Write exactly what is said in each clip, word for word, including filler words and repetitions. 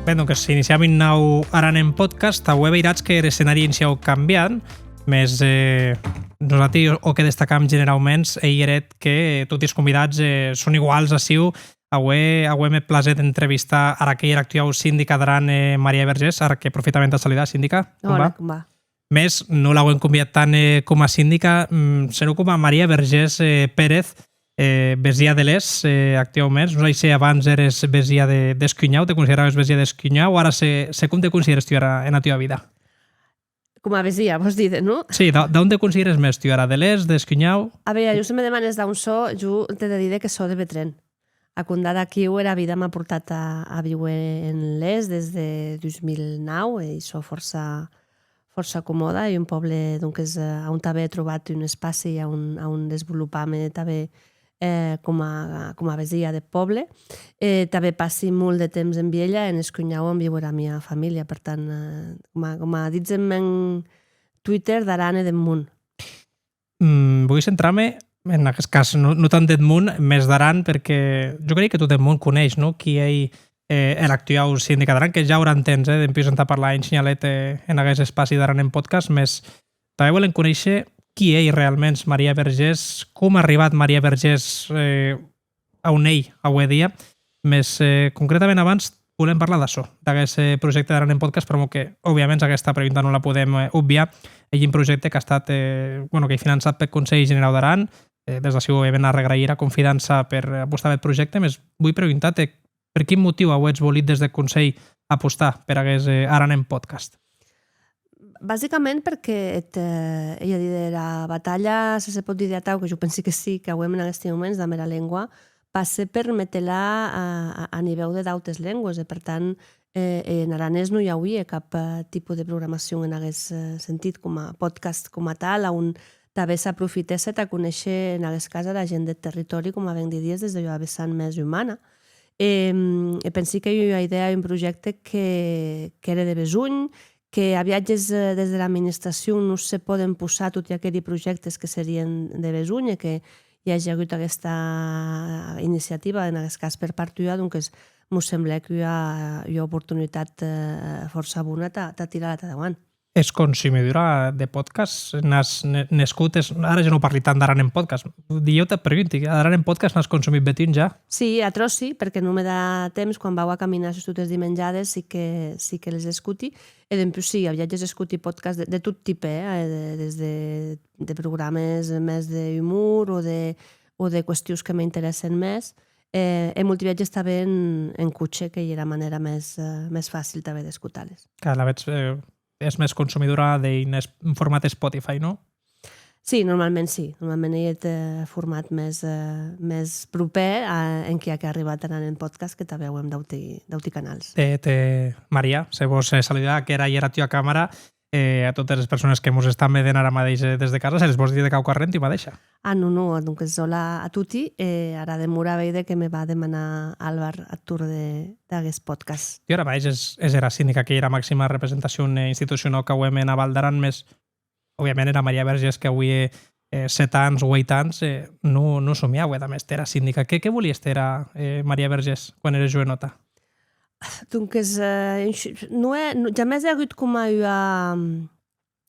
Ben, donques, iniciam un nau Aran en Podcast. Aué veiratz que er escenari ei un shinhau cambiant, mès, eh, nosati o que destacam generauments ei er hèt que toti es convidats, eh, son iguals aciu. Aué, auem eth plaser d'entrevistar ara qu'ei era actuau sindica d'Aran, eh, Maria Vergés, ara que profitam entà saludar, sindica. Hola, com va? Mès non l'auem convidat tant, eh, coma sindica, mm, senon coma Maria Vergés, eh, Pérez, eh, vesia de Les, eh, actuauments. Non sai se abans ères vesia de, d'Escunhau, te consideraves vesia d'Escunhau, ara se, se com te considères tu ara ena tua vida? Coma vesia, vòs díder, non? Sí, d'a-, d'a on te considères mès tu ara, de Les, d'Escunhau? A veir, jo se me demanes d'a on sò, jo t'è de díder que sò de Betren. A compdar d'aquiu, era vida m'a portat a, a víuer en Les des de dus mil nau, e i sò fòrça, fòrça comòda. Ei un pòble, donques, eh, a on tanben è trobat un espaci a on, a on desvolopar-me tanben, eh, coma, coma vesia deth pòble. E tanben passi molt de temps en Vielha, en Escunhau, a on viu era mia familha. Per tant, eh, coma, coma ditz en mèn Twitter, d'Aran e deth mon. Mm, voi centrar-me, en aguest cas, non, non tant deth mon, mès d'Aran, perque jo crei que tot eth mon coneish, non? Qui ei, eh, er actuau sindic d'Aran, que ja auran temps, eh, dempús entà parlar un shinhalet, eh, en aguest espaci d'Aran en Podcast, mès tanben volem conéisher qui ei realments Maria Vergés, com a arribat Maria Vergés, eh, a on ei aué dia, mès, eh, concretament abans volem parlar d'açò, d'aguest, eh, projècte d'Aran en Podcast, pr'amor que, òbviaments, aguesta pregunta non la podem, eh, obviar. Ei un projècte qu'a estat, eh, bueno, qu'ei finançat peth Conselh Generau d'Aran. Eh, des d'aciu, òbviament, arregraïr era confidança per apostar peth projècte, mès voi preguntar-te per quin motiu auetz volit des deth Conselh apostar per aguest, eh, Aran en Podcast? Basicament perque eth, eh, ei a díder, era batalha, se se pòt díder atau, que jo pensi que sí, qu'auem en aguesti moments damb era lengua, passe per méter-la a, a, a nivèu de d'autes lengües, e per tant, eh, en aranés non i auie cap, eh, tipe de programacion en aguest, eh, sentit, coma podcast coma tal, a on tanben s'aprofitèsse tà conéisher, en aguest cas, ara gent deth territòri, coma ben didies, des d'ua vessant mès umana. E, e pensi qu'ei ua idèa, un projècte que, qu'ère de besonh, que a viatges, eh, des de l'administracion non se pòden possar toti aqueri projèctes que serien de besonh e que i age agut aguesta iniciativa, en aguest cas per part tua, donques mos semblèc ua, ua oportunitat, eh, fòrça bona tà, tà tirar-la tà dauant. Ès consumidora de podcast? N'as, ne-, n'escotes, ara ja non parli tant d'Aran en Podcast, dilhèu te pregunti, Aran en Podcast n'as consumit bèth un ja? Sí, a tròci, perque non me da temps, quan vau a caminar, sustot es dimenjades, sí que, sí que les escoti, e dempús sí, a viatges escoti podcast de, de tot tipe, eh, de, des de, de programes mès d'umor o de, o de qüestions que m'interèssen mès, eh, e molti viatges tanben en, en coche, qu'ei era manèra mès, eh, mès facil tanben d'escotar-les. Clar, alavetz, eh, ès mès consumidora d'un es-, un format Spotify, non? Sí, normalment sí. Normalment ei eth, eh, format mès, eh, mès propèr a, enquia qu'a arribat Aran en Podcast, que tanben auem d'auti, d'auti canals. E te, Maria, se vòs, eh, saludar, qu'era ei era tua camèra, eh, a totes es persones que mos estan vedent ara madeish, eh, des de casa, se les vòs díder quauquarren, tu madeisha. Ah, non, non, donques, hola a toti, e ara demora veir qué me va demanar Alvar ath torn de, d'aguest podcast. Tu ara madeish ès, ès era sindica, qu'ei era maxima representacion, eh, institucionau qu'auem ena Val d'Aran, mès, òbviament, era Maria Vergés qu'auie, eh, sèt ans o ueit ans, eh, non, non somiaue damb èster era sindica. Qué, qué volie èster era, eh, Maria Vergés quan ère joenòta? Donques, eh, un sh-, non è, non, jamès è agut coma ua, mm,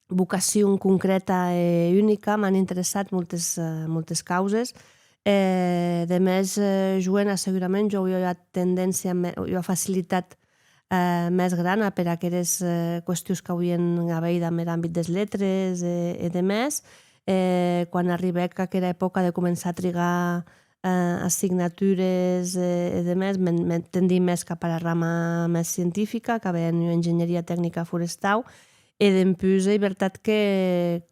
vocacion concrèta e unica, m'an interessat moltes, eh, moltes causes. E, de mès, eh, joena, segurament, jo auia ua tendéncia, me-, ua facilitat, eh, mès grana per aqueres, eh, qüestions qu'auien a veir damb er àmbit des letres e, e de mès. E quan arribèc aquera epòca de començar a trigar, eh, assignatures e, e de mès, me, me tendí mès cap ara rama mès scientifica, acabè en ua engenheria tecnica forestau, e dempús ei vertat que,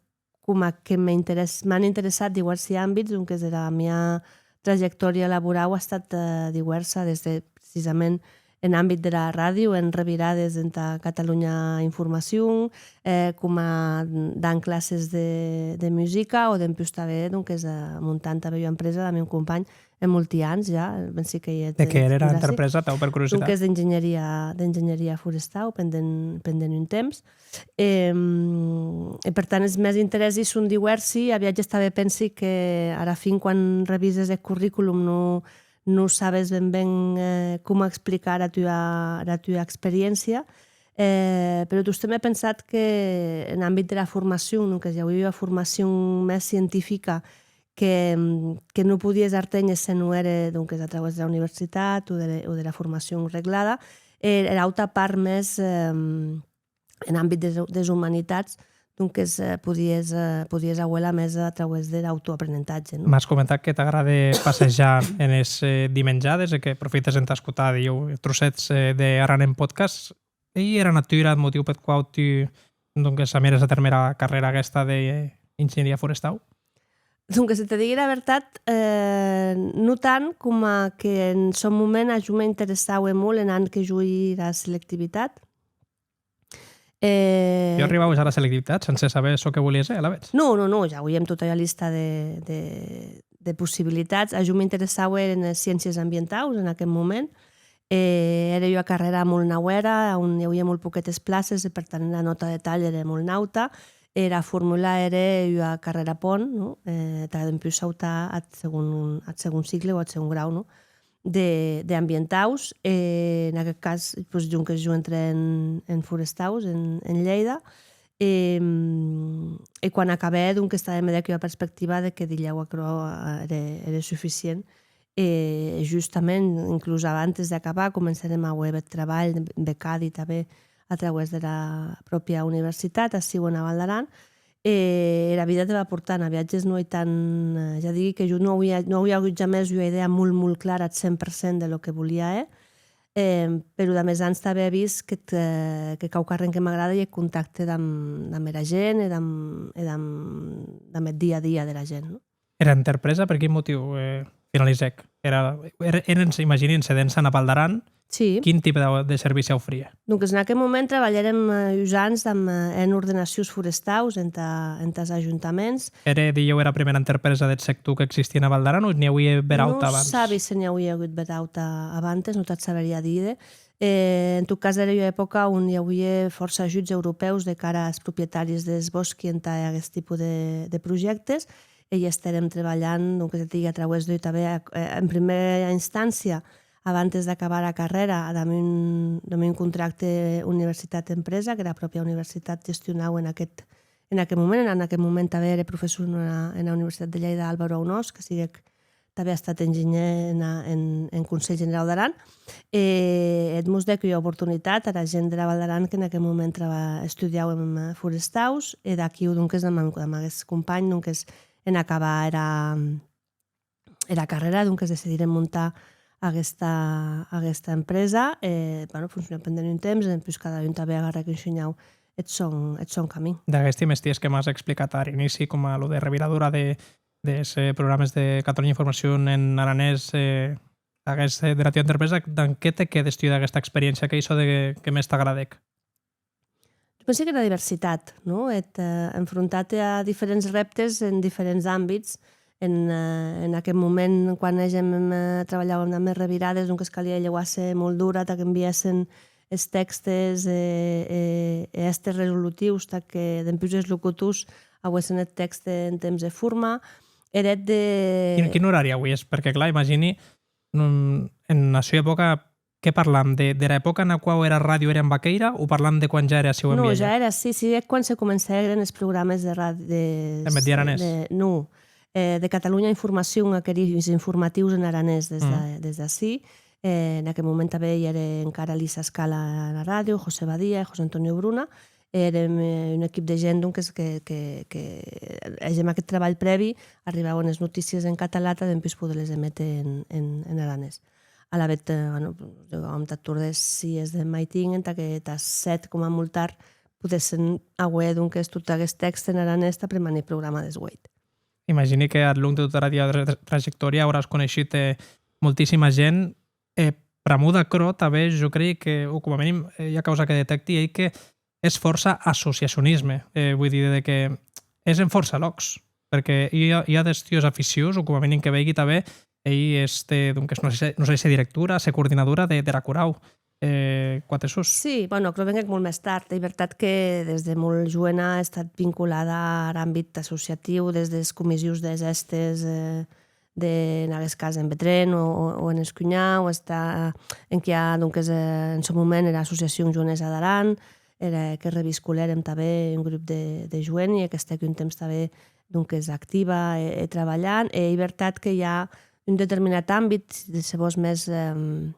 coma que m'interès-, m'an interessat diuèrsi àmbits, donques era mia trajectòria laborau a estat, eh, diuèrsa, des de, precisament, en àmbit dera ràdio, en revirades entà Catalunya Informacion, eh, coma dant classes de, de musica, o dempús tanben, donques, eh, montant tanben ua empresa damb un companh, hè molti ans ja, pensi qu'ei eth... De qué ère era enterpresa, atau, per curiositat? Donques d'engenheria, d'engenheria forestau, pendent, pendent un temps. E, e per tant, es mèns interèssi son diuèrsi. A viatges tanben pensi que, ara fin, quan revises eth curriculum, non, non sabes ben ben, eh, coma explicar era tua, era tua experiéncia, eh, però tostemp è pensat que en àmbit dera formacion, donques, i auie ua formacion mès scientifica que, que non podies arténher se non ère, donques, a trauès dera universitat o de, o dera formacion reglada, e era auta part mès, eh, en àmbit des, des umanitats, donques, eh, podies, eh, podies auer-la mès a trauès der autoaprenentatge, non? M'as comentat que t'agrade passejar enes, eh, dimenjades e que profites entà escotar, dilhèu, trocets, eh, de Aran en Podcast. Ei era natura eth motiu peth quau tu, donques, amères a tèrme era carrèra aguesta de, eh, engenheria forestau? Donques, se te digui era vertat, eh, non tant, coma que en sòn moment a jo m'interessaue molt en an que jo hi era selectivitat. Eh, Jo arribaues ara selectivitat sense saber çò que volies hèr, alavetz? Non, non, non, ja auíem tota ua lista de, de, de possibilitats. A jo m'interessaue enes sciéncies ambientaus en aqueth moment. E ère ua carrèra molt nauèra, a on i auie molt poquetes places e, per tant, era nòta de talh ère molt nauta. Era formula ère ua carrèra pont, non? Eh, tà dempús sautar ath segon, ath segon cicle o ath segon grau, non? De, de ambientaus. E en aqueth cas, pues, donques, jo entrè en, en forestaus, en, en Lhèida. E, e quan acabè, donques, tanben me dèc ua perspectiva de que dilhèu aquerò, eh, ère, ère suficient. E justament, inclús abantes d'acabar, comencèrem a auer bèth trabalh, becadi tanben a trauès dera pròpia universitat, aciu ena Val d'Aran. E era vida te va portant a viatges, non ei tan, eh, ja digui que jo non auia, non auia agut jamès ua idèa molt, molt clara ath cent per cent de lo que volia hèr, eh, però damb es ans tanben è vist que, eh, que quauquarren que m'agrade ei eth contacte damb, damb era gent e damb, e damb, damb eth dia a dia dera gent, non? Era enterpresa, per quin motiu, eh, finalizèc? Era, er-, èren, imagini, en sedença ena Val d'Aran. Sí. Quin tipe de, de servici aufrie? Donques, en aqueth moment trabalhèrem, eh, uns ans damb, eh, en ordenacions forestaus entà, entàs ajuntaments. Ère, dilhèu, era prumèra enterpresa deth sector qu'existie ena Val d'Aran o n'i auie bèra auta abans? Non sabi se n'i auie agut bèra auta abantes, non t'ac saberia díder. Eh, en tot cas, ère ua epòca on i auie fòrça ajuts europèus de cara as propietaris des bòsqui entà aguest tipe de, de projèctes. E i estèrem trebalhant, donques, ja te digui, a trauès d'ua tanben, eh, en prumèra instància, abantes d'acabar era carrèra, damb un, damb un contracte universitat-empresa, qu'era pròpia universitat gestionaue en aqueth, en aqueth moment. En aqueth moment tanben ère professor ena, ena Universitat de Lhèida, Álvaro Aunós, que siguec tanben a estat enginhèr ena, en, en Conselh Generau d'Aran. E eth mos dèc ua oportunitat ara gent dera Val d'Aran qu'en aqueth moment traba-, estudiàuem, eh, forestaus, e d'aquiu, donques, damb, damb aguest companh, donques, en acabar era, era carrèra, donques, decidírem montar aguesta, aguesta empresa. E, bueno, foncionèc pendent un temps, e dempús cada un tanben agarrèc un shinhau eth sòn, eth sòn camin. D'aguesti mestièrs que m'as explicat ar inici, coma lo de reviradora de, des, eh, programes de Catalunya Informacion en aranés, eh, aguest, eh, dera tua enterpresa, damb qué te quedes tu d'aguesta experiéncia? Qué ei çò de, que mès t'agradèc? Jo pensi qu'era diversitat, non? Eth, eh, enfrontar-te a diferents rèptes en diferents àmbits. En, eh, en aqueth moment, quan hègem, eh, trabalhàuem damb es revirades, donques calie lheuar-se molt d'ora tà qu'envièssen es tèxtes, e, e, e èster resolutius tà que dempús es locutors auessen eth tèxte en temps e forma. Er hèt de... Quin, quin orari auies? Perque, clar, imagini, non, ena sua epòca, qué parlam? De, dera epòca ena quau era ràdio ère en Vaquèira o parlam de quan ja ère aciu en Vielha? Non, ja ère ací, siguec quan se comencèren es programes de ràdio, de... En Mèdia Aranés? De, non, eh, de Catalunya Informacion, aqueri, es informatius en aranés des de, mm, des d'ací. Eh, en aqueth moment tanben i ère encara Lisa Scala ena ràdio, José Badía e José Antonio Bruna. Èrem, eh, un equip de gent, donques, que, que, que hègem aqueth trabalh prèvi, arribauen es notícies en català, tà dempús poder-les eméter en, en, en aranés. Alavetz, eh, bueno, jogàuem tà torn des sies deth maitin, entà que tàs sèt, coma molt tard, podèssen auer, donques, tot aguest tèxt en aranés tà premanir eth programa des ueit. Imagini que ath long de tota era tua tra-, trajectòria auràs coneishut, eh, moltíssima gent, e pr'amor d'aquerò, tanben, jo crei que, o coma minim, eh, ua causa que detècti, ei que hès fòrça associacionisme, eh, voi díder de que hès en fòrça lòcs, perque ua, ua des tues aficions, o coma minim que veigui tanben, ei èster, donques, non sai se, non sai se directora, se coordinadora de, dera corau, eh, Quate Sus. Sí, bueno, aquerò venguec molt mès tard. Ei vertat que des de molt joena è estat vinculada ar àmbit associatiu, des des comissions des hèstes, eh, de, en aguest cas, en Betren o, o, o en Escunhau, està, enquia, donques, eh, en sòn moment era Associacion Joenessa d'Aran, era que reviscolèrem tanben un grup de, de joeni e qu'estèc un temps tanben, donques, activa e, e trabalhant. E ei vertat que i a un determinat àmbit, se vòs mès, em,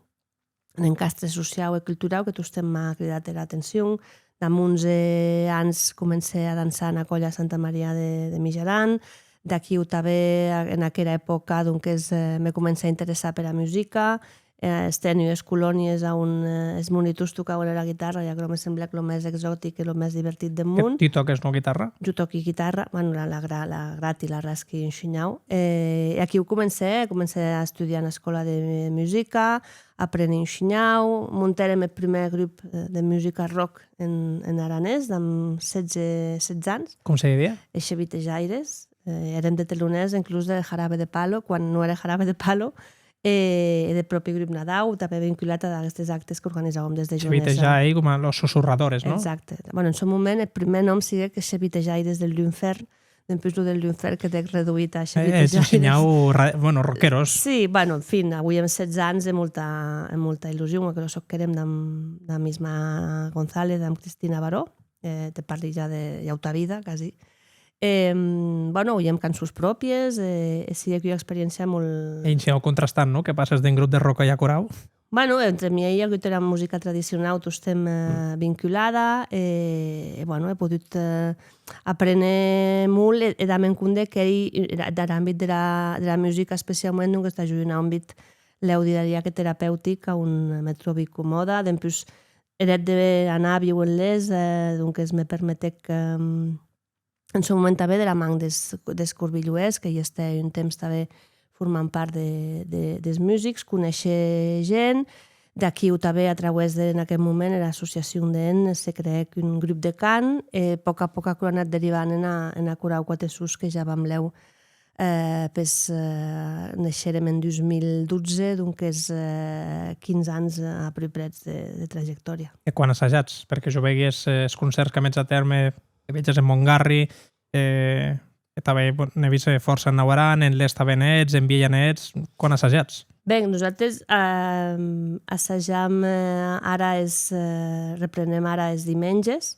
en encastre sociau e culturau, que tostemp m'a cridat era atencion. Damb onze ans comencè a dançar ena còlha Santa Maria de, de Mijaran. D'aquiu tanben, a-, en aquera epòca, donques, eh, me comencè a interessar pera musica. Eh, estèn ues colònies a on, eh, es monitors tocauen era guitarra, e aquerò me semblèc lo mès exotic e lo mès divertit deth mon. Que tu tòques, non, guitarra? Jo tòqui guitarra, bueno, la, la gra-, la grati, la rasqui un shinhau. Eh, e aquiu comencè, comencè a estudiar ena escòla de musica, apreni un shinhau, montèrem eth prumèr grup, eh, de musica rock en, en aranés, damb setze, setze ans. Com se didie? Es Shebitejaires. Eh, èrem de telonèrs, inclús de Jarabe de Palo, quan non ère Jarabe de Palo, e, e de pròpi grup Nadau, tanben vinculat ad aguestes actes qu'organizàuem des de joenessa. Shebitejar, ei coma los susurradores, non? Exacte. Bueno, en sòn moment, eth prumèr nòm siguec Es Shebitejaires del Lunfèrn, dempús lo del Lunfèrn quedèc reduït a... Eh, eths Shebitejaires. Ensenhau ra-, bueno, rockeros. Sí, bueno, en fin, auíem setze ans e molta, e molta illusion, aquerò çò qu'èrem damb, damb Isma González, damb Cristina Baró, eh, te parli ja de, ja auta vida, quasi. E, bueno, auíem cançons pròpies, e, e siguec ua experiéncia molt... E ensenhau contrastant, non? Que passes d'un grup de rock a corau. Bueno, entre miei i a agut era musica tradicionau tostemp, eh, vinculada, e, e, bueno, è podut, eh, apréner molt, e, e dar-me'n compde qu'ei era, der àmbit dera, dera musica, especiaument, donques, tà jo, un àmbit, lèu didaria que terapeutic, a on me tròbi comòda. Dempús, er hèt d'anar a víuer en Les, eh, donques, me permetec, eh, en sòn moment tanben dera man des, des Corbilhuèrs, que i estè un temps tanben formant part de, de, des musics, conéisher gent. D'aquiu tanben, a trauès de, en aqueth moment, era associacion d'en, se creèc un grup de cant, e pòc a pòc aquò a anat derivant ena, ena Corau Quate Sons, que ja vam lèu, eh, pes, eh, neishérem en dus mil dotze, donques, eh, quinze ans apruprètz de, de trajectòria. E quan assajatz? Perque jo vegui es, eh, es concèrts que metz a tèrme, que veges en Montgarri, eh, e tanben, bon, n'è vist, eh, fòrça en Naut Aran, en Les tanben n'è hèts, en Vielha n'è hèts. Quan assajatz? Ben, nosates, ehm, assajam, eh, ara es, eh, reprenem ara es dimenges,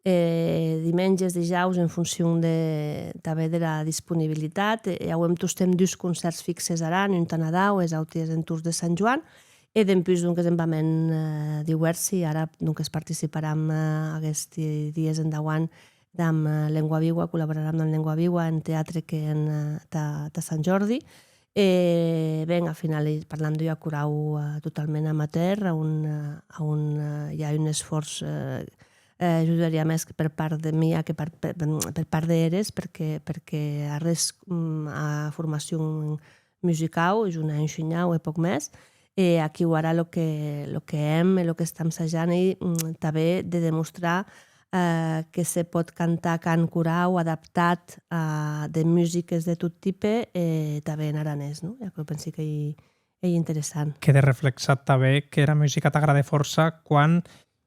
eh, dimenges, dijaus, en foncion de, tanben dera disponibilitat, e, e auem tostemp dus concèrts fixes ar an, un tà Nadau, es auti es entorns de Sant Joan, e dempús, donques, en vam en, eh, diuèrsi, ara, donques, participaram, eh, aguesti dies endauant damb, eh, Lengua Viua, collaboraram damb Lengua Viua en teatre que hèn, eh, tà, tà Sant Jòrdi. E, ben, ath final, eh, parlam d'ua corau, eh, totalment amateur, a on, eh, a on, eh, i a un esfòrç, eh, eh, jo diria mès que per part de mia que per, per, per part d'eres, perque, perque arrés, mm, a formacion musicau, jo n'è un shinhau e pòc mès. E aquiu ara lo que, lo que hèm e lo que estam sajant ei, mm, tanben de demostrar, eh, que se pòt cantar cant corau adaptat a de musiques de tot tipe e tanben en aranés, non? E aquò pensi qu'ei, ei interessant. Quede reflexat tanben qu'era musica t'agrade fòrça quan,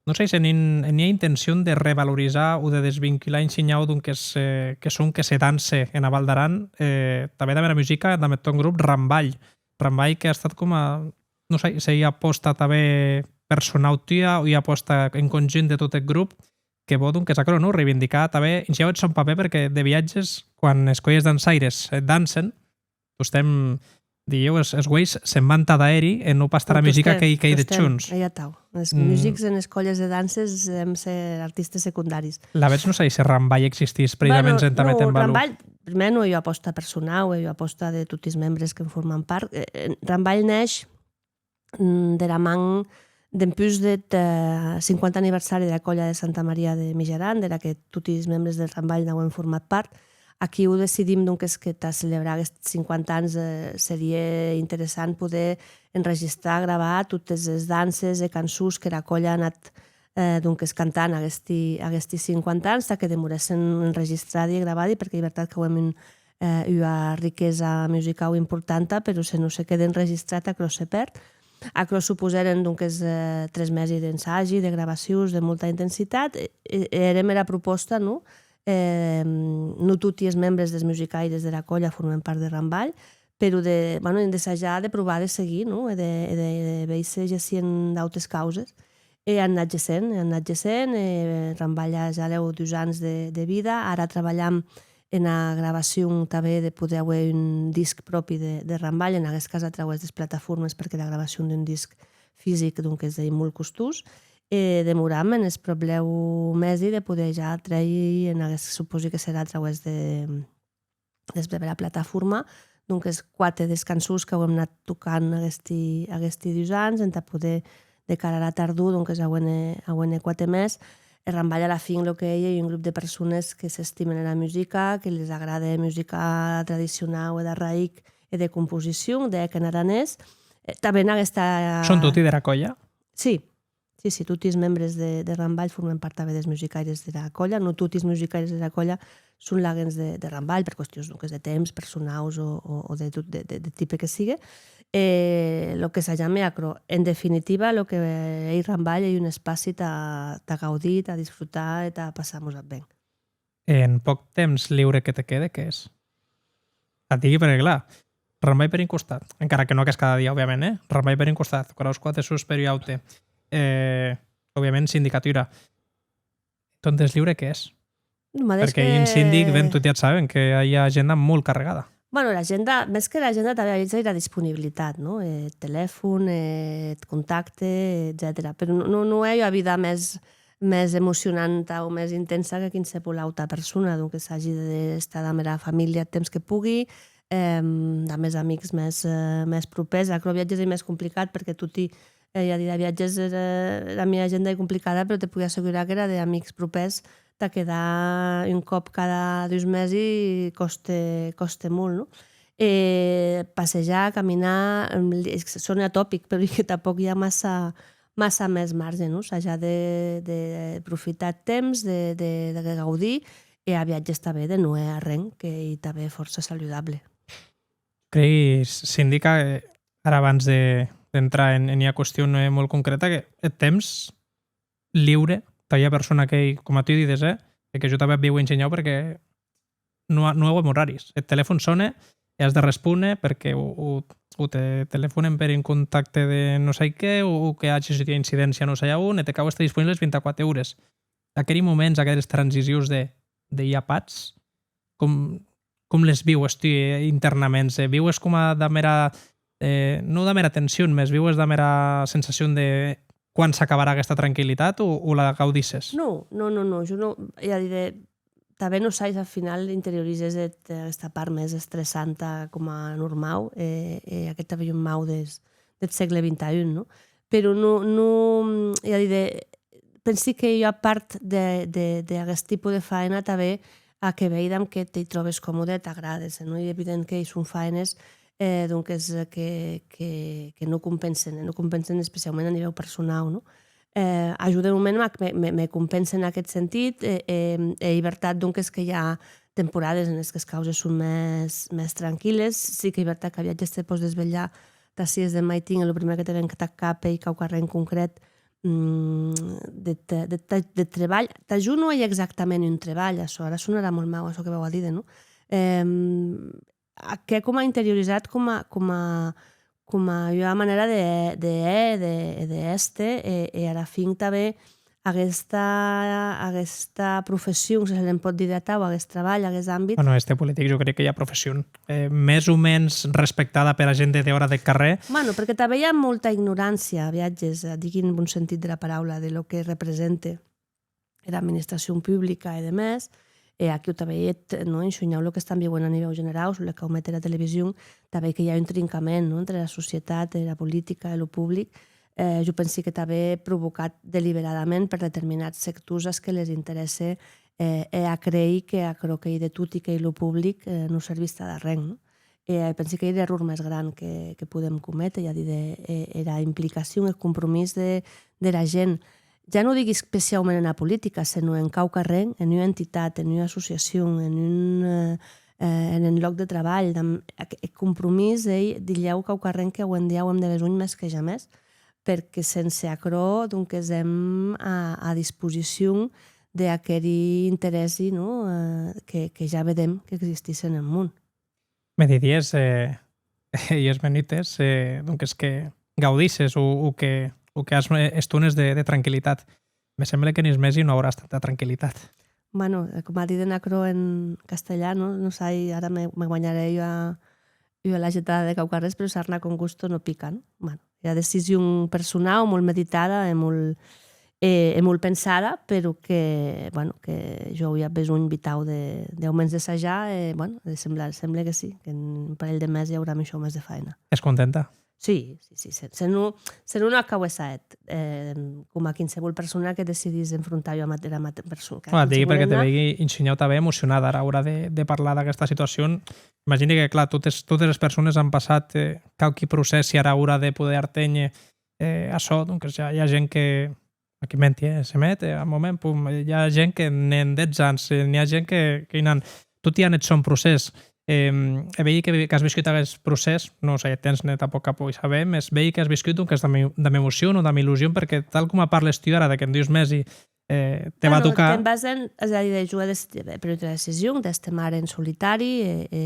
non sai se n'i, n'i a intencion de revalorizar o de desvincular un shinhau, donques, eh, que sonque se dance ena Val d'Aran, eh, tanben damb era musica, damb eth tòn grup Rambalh. Rambalh que a estat coma, non sai se ua apòsta tanben personau tua o ua apòsta en conjunt de tot eth grup, que vò, donques, aquerò, non? Reivindicar tanben, un shinhau eth sòn papèr, perque de viatges, quan es còlhes dançaires, eh, dancen, tostemp, dilhèu, es, es uelhs se'n van tada eri e non pas tara musica qu'ei, qu'ei deth hons. Ei atau. Es musics enes còlhes de dances èm se-, artistes secundaris. Lavetz non sai se Rambalh existís precisament entà méter en valor. Bueno, non, Rambalh, prumèr, non ei ua apòsta personau, ei ua apòsta de toti es membres que'n forman part. Eh, eh, Rambalh nèish, mm, dera man, dempús deth, eh, cinquanta aniversari dera còlha de Santa Maria de Mijaran, dera que toti es membres de Rambalh n'auem format part. Aquiu decidim, donques, que tà celebrar aguesti cinquanta ans, eh, serie interessant poder enregistrar, gravar totes es dances e cançons qu'era còlha a anat, eh, donques, cantant aguesti, aguesti cinquanta ans, tà que demorèssen enregistradi e gravadi, perque ei vertat qu'auem un, eh, ua riquesa musicau importanta, però se non se quede enregistrat, aquerò se pèrd. Aquerò suposèren, donques, eh, tres mesi d'ensagi, de gravacions, de molta intensitat, e, e, e hèrem era propòsta, non? Eh, non toti es membres des musicaires dera còlha formen part de Rambalh, però de, bueno, d'ensajar, de provar de seguir, non? E de, e de, de veir se gessien d'autes causes. E an anat gessent, an anat gessent, e Rambalh a ja lèu dus ans de, de vida. Ara trabalham ena gravacion tanben de poder auer un disc pròpi de, de Rambalh, en aguest cas a trauès des plataformes, perque era gravacion d'un disc fisic, donques, ei molt costós. E demoram enes pròplèu mesi de poder ja trèir en aguest, suposi que serà a trauès de, des de bèra plataforma, donques, quate des cançons qu'auem anat tocant aguesti, aguesti dus ans, entà poder, de cara ara tardor, donques, auer-ne, auer-ne quate mès. E Rambalh, a la fin, lo que ei, ei un grup de persones que s'estimen era musica, que les agrade era musica tradicionau e d'arraïc e de composicion, de hè'c en aranés. Eh, tanben aguesta... Son toti dera còlha? Sí. Sí, sí, toti es membres de, de Rambalh formen part tanben des musicaires dera còlha. Non toti es musicaires dera còlha son laguens de, de Rambalh, per qüestions, donques, de temps, personaus o, o, o de, de, de, de tipe que sigue. E lo que sajam ei aquerò. En definitiva, lo que ei Rambalh ei un espaci tà, tà gaudir, tà disfrutar e tà passar-mos-ac ben. En pòc temps liure que te quede, qué es? Ac digui perque, clar, Rambalh per un costat, encara que non ac es cada dia, òbviament, eh? Rambalh per un costat, quate sons per un aute, eh, òbviament, sindicatura. Ton temps liure, qué es? Perque un sindic, ben, toti ac saben, que i a agenda molt carregada. Bueno, l'agenda, mès que l'agenda, tanben a viatges ei era disponibilitat, non? Eth telèfon, eth contacte, etcetèra. Però non, non, non ei ua vida mès, mès emocionanta o mès intensa que quinsevolh auta persona. Donques, sagi d'estar damb era familha eth temps que pogui, em, damb es amics mès, eh, mès propèrs. Aquerò a viatges ei mès complicat perque toti, eh, ei a díder, a viatges era, era mia agenda ei complicada, però te pogui assegurar qu'era d'amics propèrs tà quedar un còp cada dus mesi còste, còste molt, non? E passejar, caminar, em, li-, sone a topic, però que tanpòc i a massa, massa mès marge, non? Sajar de, de profitar eth temps, de, de, de gaudir, e a viatges tanben de non hèr arren, qu'ei tanben fòrça saludable. Creis, sindica, eh, ara abans de, d'entrar en, en ua qüestion, eh, molt concreta, que eth temps liure tà ua persona qu'ei, coma tu dides, eh, e que jo tanben ac viu en generau perque non, non auem oraris. Eth telèfon sone e as de respóner perque o, o, o te telefonen per un contacte de non sai qué o, o que ages ua incidéncia non sai a on e te cau estar disponible es vint-e-quate ores. Aqueri moments, aqueres transicions de, de ua patz, com, com les viues tu, eh, internaments? Eh, viues coma damb era, eh, non damb era tension, mès viues damb era sensacion de quan s'acabarà aguesta tranquillitat o, o la gaudisses? Non, non, non, non, jo non, ei a díder, tanben non sai s'ath final interiorises eth, aguesta part mès estressanta coma normau, e, e aqueth tanben ei un mau des, deth sègle vint-e-un, non? Però non, non, ei a díder, pensi que ua part de, de, d'aguest tipe de faena tanben a que veir damb que te tròbes comòde e t'agrade, se non ei evident que son faenes, eh, donques, eh, que, que, que non compensen, e non compensen especiaument a nivèu personau, non? Eh, a jo de moment m'ac-, me, me, me compense en aguest sentit, e, e, e ei vertat, donques, que i a temporades enes qu'es causes son mès, mès tranquilles. Sí qu'ei vertat qu'a viatges te pòs desvelhar tà sies deth maitin e lo prumèr que te ven tath cap ei quauquarren concrèt, mm, de, de, de, de trebalh. Tà jo non ei exactament un trebalh, açò, ara sonarà molt mau, açò que vau a díder, non? Em, ac è coma interiorizat coma, coma, coma ua manèra de, de hèr, de, de èster, e, e ara fin tanben aguesta, aguesta profession, se se'n pòt díder atau, aguest trabalh, aguest àmbit. Bueno, èster politic, jo crec que i a profession, eh, mès o mens respectada pera gent de dehòra deth carrèr. Bueno, perque tanben i a molta ignorància, a viatges, eh, digui en bon sentit dera paraula, de lo que represente era administracion publica e demès, e aquiu tanben eth, non, un shinhau lo qu'estam viuent a nivèu generau, sus le cau méter era television, tanben que i a un trincament, non, entre era societat, era politica e lo public. Eh, jo pensi que tanben provocat deliberadament per determinats sectors as que les interèsse, eh, e a creir que aquerò qu'ei de toti, qu'ei lo public, eh, non servís tad arren, non? E, eh, pensi qu'ei er error mès gran que, que podem cométer, ei a díder, eh, era implicacion, eth compromís de, dera gent, ja non digui especiaument ena politica, senon en quauquarren, en ua entitat, en ua associacion, en un, eh, eh, en un lòc de trabalh, damb eth, eth compromís ei dilhèu quauquarren que aué en dia auem de besonh mès que jamès, perque sense aquerò, donques, èm a, a disposicion d'aqueri interèssi, non? Eh, que, que ja vedem qu'existissen en mon. Me didies, eh, e es menutes, eh, donques, que gaudisses o, o que, o que as, eh, estones de, de tranquillitat. Me semble qu'enes mesi non auràs tanta tranquillitat. Bueno, eh, coma diden aquerò en castelhan, non? Non sai, ara me, me guanharè ua, ua lagetada de quauquarrés, però sarna con gusto no pica, non? Bueno, era decision personau, molt meditada e molt, e, e molt pensada, però que, bueno, que jo auia besonh vitau de, d'aumens de sajar, e, bueno, de semblar, semble que sí, que en un parelh de mes i aurà un shinhau mès de faena. Es contenta? Sí, sí, sí, se, se non, se non ac auessa hèt, eh, coma quinsevolh persona que decidís enfrontar ua mat-, era mat-, persona, Bueno, digui perque te veigui un shinhau tanben emocionada ara ora de, de parlar d'aguesta situacion. Imagini que, clar, totes, totes es persones an passat, eh, quauqui procèssi ara ora de poder arténher, eh, açò, donques i a, i a gent que, aquí menti, eh, se met, eh, al moment, pum, eh, i a gent que n'en dètz ans, eh, n'i a gent que, que i n'an, toti an eth sòn procès. Em, e veigui que, qu'as viscut aguest procès, non sai eth temps, ne tanpòc ac pogui saber, mès veigui qu'as viscut, donques, damb, damb emocion o damb illusion, perque tal coma parles tu ara, de qu'en dus mesi, eh, te va Bueno, tocar. Te'n vas en, es a dir, jo he dec-, he prenut era decision d'èster mare en solitari, e, e,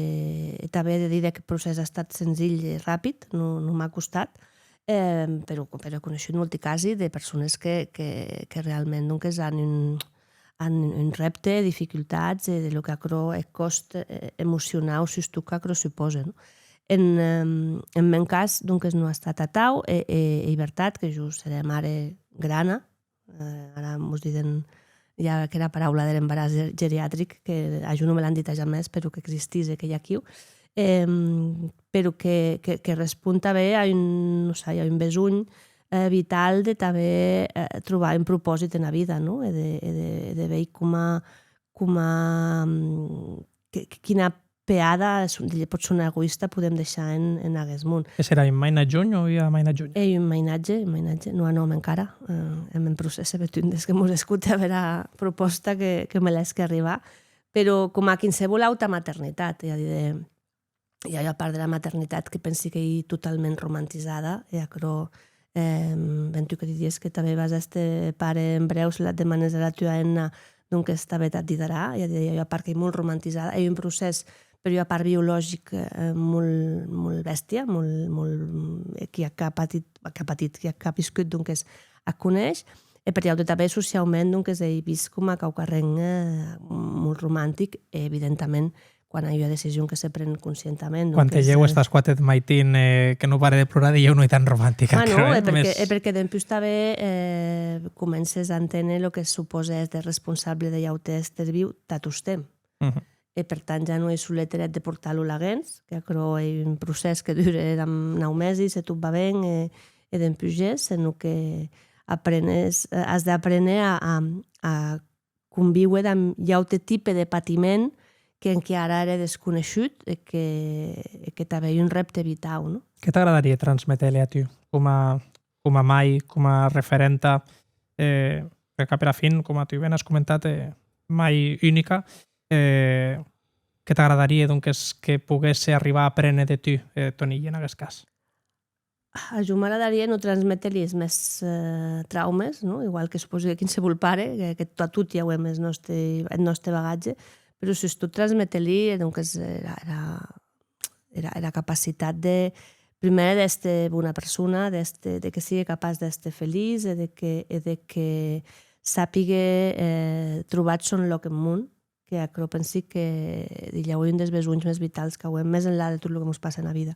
e tanben he de díder qu'eth procès a estat senzilh e rapid, non, non m'a costat, eh, però, però è coneishut molti casi de persones que, que, que realment, donques, an un, an un rèpte, dificultats, e de lo qu'aquerò, eth còst, eh, emocionau, sustot qu'aquerò supòse, non? En, em, en mèn cas, donques, non a estat atau, e, e, ei vertat que jo serè mare grana, eh, ara mos diden ja aquera paraula der embaràs ger-, geriatric, que a jo non me l'an dita jamès, però qu'existís e qu'ei aquiu, em, però que, que, que respon tanben a un, non sai, a un besonh, eh, vital de tanben, eh, trobar un propòsit ena vida, non? E de, e de, e de veir coma, coma, mm, que, que, quina peada, son-, dilhe, pòt sonar egoïsta, podem deishar en, en aguest mon. E serà un mainatjon o ua mainatjonha? Ei un mainatge, un mainatge, non a nòm encara, eh, èm en procès, se betun des que mos escote a bèra propòsta que, que me la hèsque arribar, però coma quinsevolh auta maternitat, ei a díder, i a ua part dera maternitat que pensi qu'ei totalment romantizada, e aquerò, eh, ben, tu que didies que tanben vas èster pare en brèu, se l'ac demanes ara tua hemna, donques tanben t'ac diderà, ei a díder, i a ua part qu'ei molt romantizada, ei un procès per ua part biologic, eh, molt, molt bèstia, molt, molt, eh, qui ac a patit, ac a patit, qui ac a viscut, donques ac coneish, e per ua auta tanben sociaument, donques ei vist coma quauquarren, eh, molt romantic, e evidentament quan ei ua decision que se pren conscientament, Quan te donques, lhèues eh, tàs quate deth maitin, eh, que non pare de plorar, dilhèu non ei tan romantic, Bueno, aquerò, eh? e perque, Mès e perque dempús tanben, eh, comences a enténer lo que supòse èster responsable de un aute èster viu tà tostemp. Mhm. E per tant ja non ei solet er hèt de portar-lo laguens, que aquerò ei un procès que dure damb nau mesi, se tot va ben, e, e dempús ges, senon que aprenes, eh, as d'apréner a, a, a convíuer damb un aute tipe de patiment qu'enquia ara ère desconeishut e que, e que tanben ei un rèpte vitau, non? Qué t'agradarie transméter-le a tu, coma, coma mair, coma referenta, eh, que cap era fin, coma tu ben as comentat, eh, mair unica, eh, qué t'agradarie, donques, que poguesse arribar a apréner de tu, eh, Toni, en aguest cas? A jo m'agradarie non transméter-li es mèns, eh, traumes, non? Igual que supòsi que quinsevolh pare, que, que to-, toti auem es nòste, eth nòste bagatge, però sustot transméter-li, e donques, era, era, era, era capacitat de, prumèr, d'èster bona persona, d'èster, de que sigue capaç d'èster feliç e de que, e de que sàpigue, eh, trobar eth sòn lòc en mon, que aquerò pensi que, dilhèu, ei un des besonhs mès vitals qu'auem, mès enlà de tot lo que mos passe ena vida.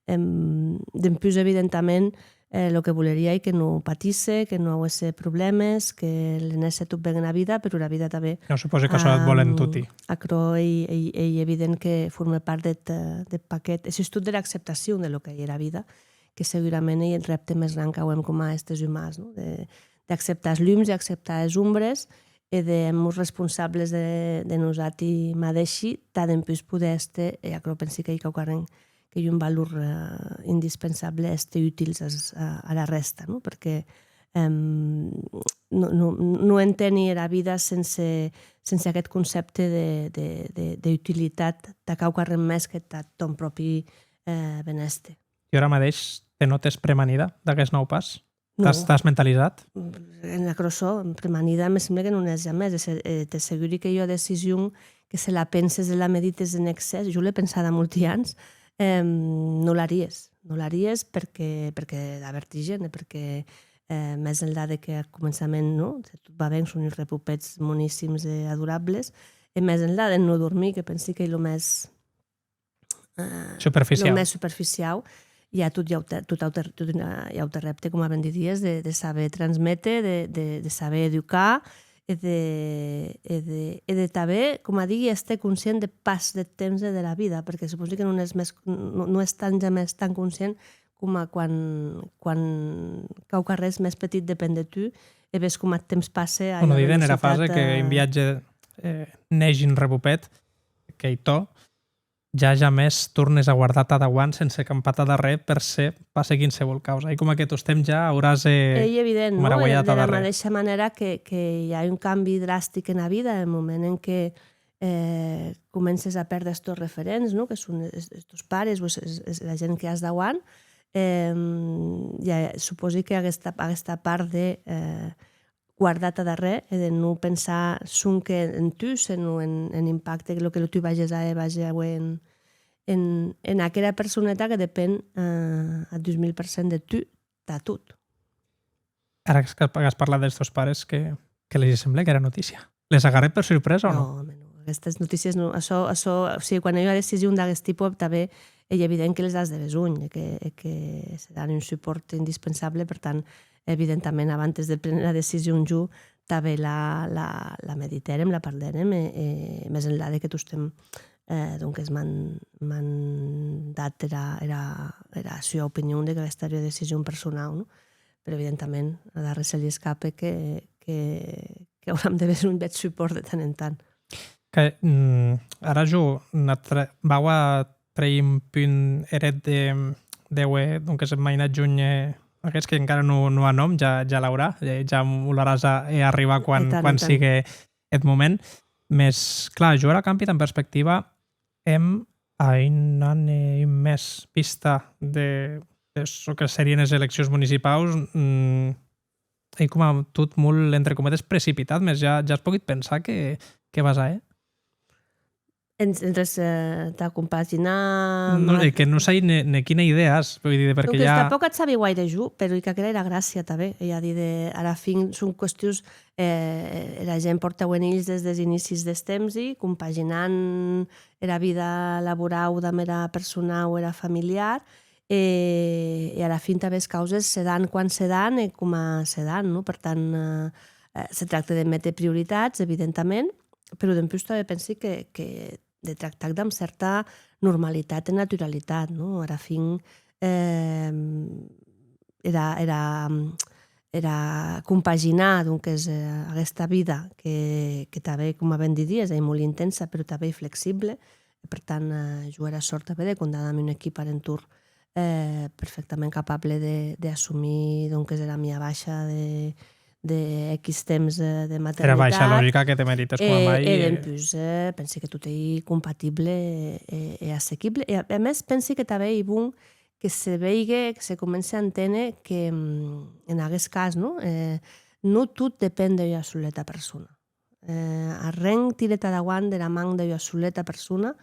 Em, dempús, evidentament, eh, lo que voleria ei que non patisse, que non auesse problèmes, que l'anèsse tot ben ena vida, però era vida tanben, Non supòsi qu'açò ac vòlen, am, toti. Aquerò ei, ei, ei evident que forme part deth, eh, deth paquet, e sustot dera acceptacion de lo qu'ei era vida, que segurament ei eth rèpte mès gran qu'auem coma èsters umans, non? De, d'acceptar es lums e acceptar es ombres, e de hèr-mos responsables de, de nosati madeishi, tà dempús poder èster, e aquerò pensi qu'ei quauquarren qu'ei un valor, eh, indispensable, èster utils as, a, ara rèsta, non? Perque, em, non, non, non enteni era vida sense, sense aqueth concèpte de, de, de, d'utilitat tà quauquarren mès que tà tòn pròpi, eh, benèster. E ara madeish te nòtes premanida d'aguest nau pas? Non. T'as, t'as mentalizat? En aquerò çò, premanida me semble que non n'ès jamès. E se, e t'asseguri qu'ei ua decision que se la penses e la medites en excès, jo l'è pensada molti ans, Em, non l'aries, non l'aries perque, perque da vertigen e perque, eh, mès enlà de que ath començament, non? Se tot va ben, son uns repopets monissims e adorables, e mès enlà de non dormir, que pensi qu'ei lo mès, eh, Superficiau. Lo mès superficiau, i a tot, i a aute-, tot aute, tot un, i a aute rèpte, coma ben didies, de, de saber transméter, de, de, de saber educar, e de, e de, e de tanben, coma digui, èster conscient deth pas deth temps e dera vida, perque supòsi que non ès mès, non, non ès tan, jamès tan conscient coma quan, quan quauquarrés mès petit depen de tu, e ves coma eth temps passe. Bueno, diden era frasa que, eh, un viatge, eh, nèish un repopet, qu'ei tò, ja jamès tornes a guardar tà dauant sense campar tà darrèr per se passe quinsevolh causa. Ei coma que tostemp ja auràs, eh, Ei evident, coma era non? Guaita tà Dera darrèr. Madeisha manèra que, que i a un cambi drastic ena vida, en moment en que, eh, comences a pèrder es tòs referents, non? Que son es, es tòs pares o es, es, es, era gent que as dauant, eh, ja supòsi que aguesta, aguesta part de, eh, guardar tà darrèr e de non pensar sonque en tu, senon en, en impacte que lo que tu vages a hèr vage a auer en, en, en aquera personeta que depen, eh, a dus mil per cent de tu, tà tot. Ara que, qu'as parlat dels tòs pares, que, que les hi semblèc era notícia? Les agarrèc per sorpresa o non? Non, home, non. Aguestes notícies non. Açò, açò, o sigui, quan i a ua decision d'aguest tipo, tanben ei evident que les as de besonh e que, e que se dan un supòrt indispensable. Per tant, evidentament, abantes de préner era decision jo, tanben la, la, la meditèrem, la parlèrem, e, e mès enlà de que tostemp, eh, donques, m'an, m'an dat era, era, era sua opinion de qu'aguesta ère ua decision personau, non? Però, evidentament, ad arrés se li escape que, que, qu'auram de besonh bèth supòrt de tant en tant. Que, mm, ara jo, vau a trèir un punt, er hèt de, de, eh, donques, eth mainat junh, eh, aguest que encara non, non a nòm, ja, ja l'aurà, eh, ja mo l'haràs a, eh, arribar quan, quan sigue eth moment. Mès, clar, jo ara campi damb perspectiva, èm a un an e un mes vista de, de çò que serien es eleccions municipaus, mm, ei coma tot molt, entre cometes, precipitat, mès ja, ja as pogut pensar que, que vas a hèr? En, entre, eh, tà compaginar... Non, e que non sai ne, ne quina idèa as, vull dir, perque... Donques, ja tanpòc ac sabi guaire jo, però ei qu'aquera ei era gràcia, tanben, ei a díder, ara fin, son qüestions, eh, era gent pòrte auent hilhs des des inicis des tempsi, compaginant era vida laborau damb era personau, era familiar, e, e ara fin tanben es causes se dan quan se dan e coma se dan, non? Per tant, eh, eh, se tracte de méter prioritats, evidentament, però dempús tanben pensi que, que de tractar damb cèrta normalitat e naturalitat, non? Ara fin, eh, era, era, era compaginar, donques, eh, aguesta vida que, que tanben, coma ben didies, ei molt intensa, però tanben ei flexible. E, per tant, eh, jo è era sòrt tanben de compdar damb un equip ar entorn, eh, perfèctament capable de, de assumir, donques, era mia baisha de, de X temps, eh, de maternitat. Era baisha logica que te merites coma mair. E, e dempús, eh, pensi que tot ei compatible e, e assequible. E a, a mès, pensi que tanben ei bon que se veigue, que se comence a enténer que, mm, en aguest cas, non? Eh, non tot depen d'ua soleta persona. Eh, arren tire tà dauant dera man d'ua soleta persona,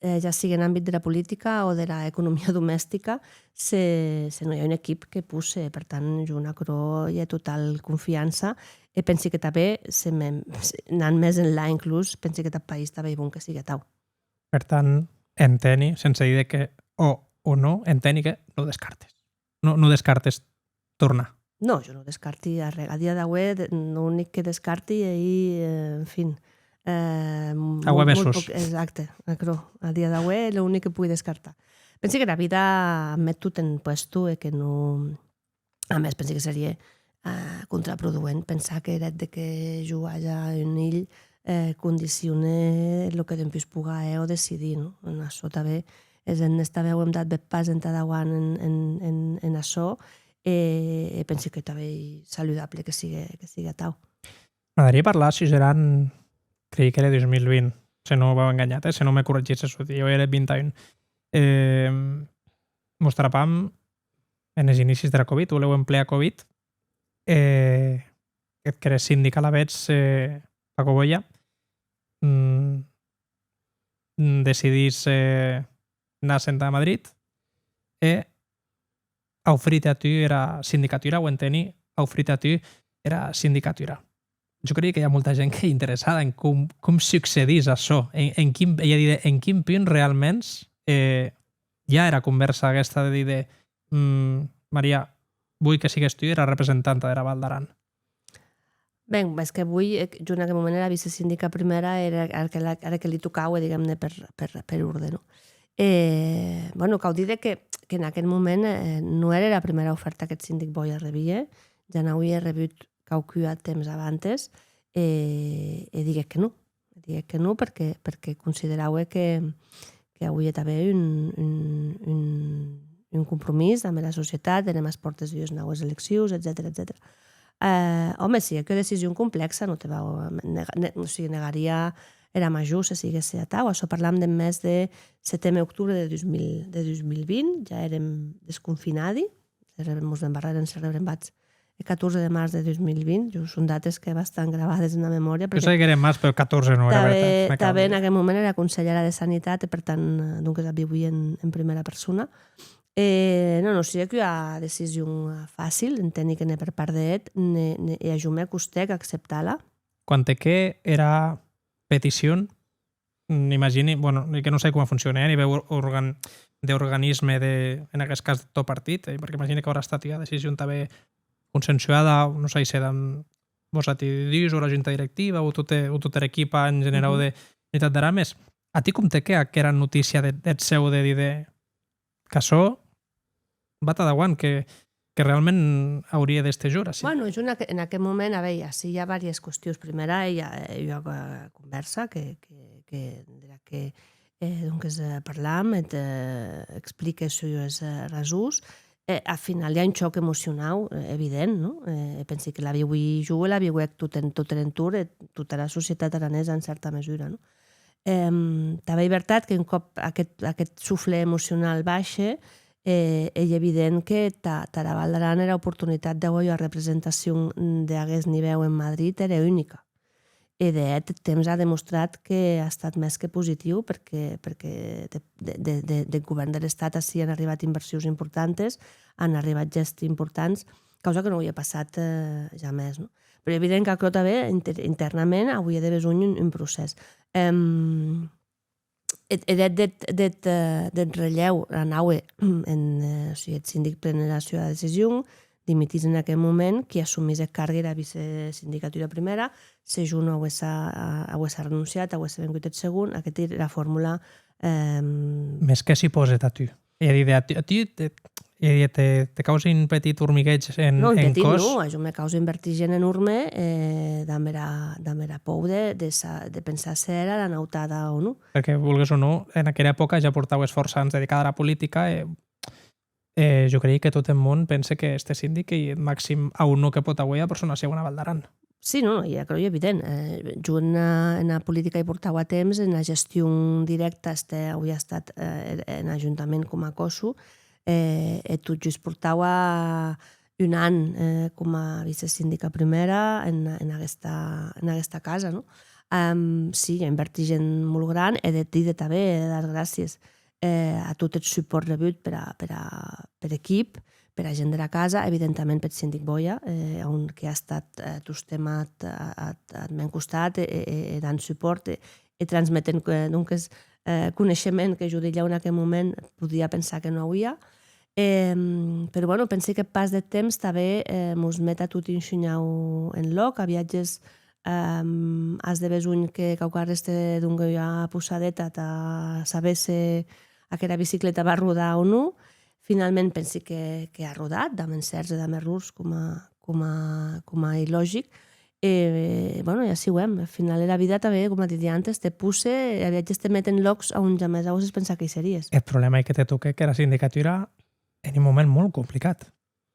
eh, ja sigue en àmbit dera politica o dera economia domestica, se, se non i a un equip que posse. Per tant, jo en aquerò i è total confiança e pensi que tanben, se me, se, anant mès enlà inclús, pensi que tath país tanben ei bon que sigue atau. Per tant, enteni, sense díder que òc o non, enteni que non descartes. Non, non descartes tornar. Non, jo non descarti arren. A dia d'aué, de, lo unic que descarti ei, eh, en fin, eh, molt, molt poc, exacte, aquerò. A dia d'aué, lo unic que pogui descartar. Pensi qu'era vida met tot en puesto e que non, a mès, pensi que serie, eh, contraproduent pensar que er hèt de que jo aja un hilh, eh, condicione lo que dempús poga hèr o decidir, non? En açò tanben, es hemnes tanben auem dat bèth pas entà dauant en, en, en, en açò, e, e pensi que tanben ei saludable que sigue, que sigue atau. M'agradarie parlar, Suzeran, creigui qu'ère dus mil vint, se non vau enganhat, eh, se non me corregís, se jo ère vint-e-un. Eh, mos trapam enes inicis dera Covid, o lèu en plea Covid, e eth qu'ère sindic alavetz, eh, Paco Boya, mm, mm, decidís, eh, Nassen a Madrid e aufrir-te a tu era sindicatura, o enteni, aufrir-te a tu era sindicatura. Jo crei que i a molta gent qu'ei interessada en com, com succedís açò, en, en quin, ei a díder, en quin punt realments, eh, i a era convèrsa aguesta de díder, mm, Maria, voi que sigues tu era representanta dera Val d'Aran. Ben, mès que voi, eh, jo en aqueth moment era vicesindica prumèra, era, era que la, era que li tocaue, diguem-ne, per, per, per orde, non? E, bueno, cau díder que, que en aqueth moment, eh, non ère era prumèra ofèrta qu'eth sindic Boya arrebie, ja n'auie arrebut quauqua temps abantes, e, e diguec que non. Diguec que non perque, perque consideraue que, que auie tanben un, un, un, un compromís damb era societat, èrem as pòrtes d'ues naues eleccions, etcetèra, etcetèra. Eh, òme, siguec ua decision complèxa, non te vau nega-, ne-, o sigui, negaria era major se siguesse atau. Açò parlam deth mes de seteme, octobre de dos mil, de dos mil vint, ja èrem desconfinadi, se rebre-, mos embarrèren, se rebrembats, eth catorze de març de dos mil vint, jo, son dates que bastan gravades ena memòria, Jo perque saiguère març, però catorze non, era tanben, vertat, me cau tanben en díder. Aqueth moment era conselhèra de Sanitat, e per tant, eh, donques, ac viuí en, en prumèra persona. E non, non siguec ua decision, eh, facil, enteni que ne per part de eth, ne, ne, e a jo me costèc acceptar-la. Quan te qué era peticion, mm, imagini, bueno, que non sai coma foncione, eh, a nivèu or-, organ-, d'organisme de, en aguest cas, deth tò partit, eh, perque imagini qu'aurà estat ua decision tanben consensuada, non sai se damb vosati dus, o era junta directiva, o tota, o tota era equipa en generau Mhm. de Unitat d'Aran. Mès a ti com te qué aquera notícia de, deth cèu de díder, qu'açò va tà dauant, que, que realment aurie d'èster jo ací. Bueno, jo en aqu-, en aqueth moment, a veir, ací i a vàries qüestions. Prumèra, i a, eh, ua, eh, convèrsa que, que, que, dera que, eh, donques, eh, parlam, eth, eh, explique es sues, eh, rasons. Eh, ath final i a un chòc emocionau, eh, evident, non? Eh, pensi que la viuí jo e la viuec tot en, tot er entorn, e tota era societat aranesa en cèrta mesura, non? Em, tanben ei vertat que un còp aqueth, aqueth sufle emocional baishe, eh, ei evident que tà, tara Val d'Aran era oportunitat d'auer ua representacion d'aguest nivèu en Madrid ère unica. E, de hèt, eth temps a demostrat que a estat mès que positiu, perque, perque de, de, de, de, deth govèrn der Estat ací an arribat inversions importantes, an arribat gèsti importants, causa que non auie passat, eh, jamès, non? Però evident qu'aquò tanben inter-, intèrnament auie de besonh un, un procès. Em, e, e deth, deth, deth, eh, deth relhèu anaue en, eh, o sigui, eth sindic pren era sua decision, dimitís en aqueth moment, qui assumís eth cargue era vicesindicatura prumèra, se jo non auessa, auessa renonciat, auesse vengut eth segon, aquesta ei era formula, em, Mès qué supòse tà tu? Ei a díder, a tu, a tu te, ei a díder, te, te cause un petit hormigueig en, Non, un en petit còs? Non, a jo me cause un vertigen enorme, eh, damb era, damb era pòur de, de sa-, de pensar se èra era nautada o non. Perque, volgues o non, en aquera epòca ja portaues fòrça ans dedicada ara politica e, e jo crei que tot eth mon pense que èster sindic ei eth maxim aunor que pòt auer ua persona, sigue ena Val d'Aran. Sí, non, non, ei aquerò ei evident. Eh, jo ena, ena politica i portaua temps, ena gestion dirècta, èster, auia estat, eh, en ajuntament coma còsso, eh, e tot just portaua un an, eh, coma vicesindica prumèra en, en aguesta, en aguesta casa, non? Em, sí, i a un vertigen molt gran, e de díder tanben, e de dar gràcies, eh, a tot eth supòrt rebut per a, per a, per equip, pera gent dera casa, evidentament peth sindic Boya, eh, a on que a estat, eh, tostemp ath, ath, ath mèn costat e, e, e dant supòrt e, e transmetent, eh, donques, eh, coneishement que jo dilhèu en aqueth moment podia pensar que non auia. Em, però, bueno, pensi qu'eth pas deth temps tanben, eh, mos met a toti un shinhau en lòc. A viatges, em, as de besonh que quauquarrés te dongue ua possadeta tà saber se aquera bicicleta va rodar o non. Finalment, pensi que, que a rodat, damb encèrts e damb errors, coma, coma, coma ei logic. E, bueno, e aciu èm. Ath final, era vida tanben, coma didí antes, te posse, e a viatges te met en lòcs a on jamès auesses pensat que i series. Eth problèma ei que te toquèc era sindicatura en un moment molt complicat.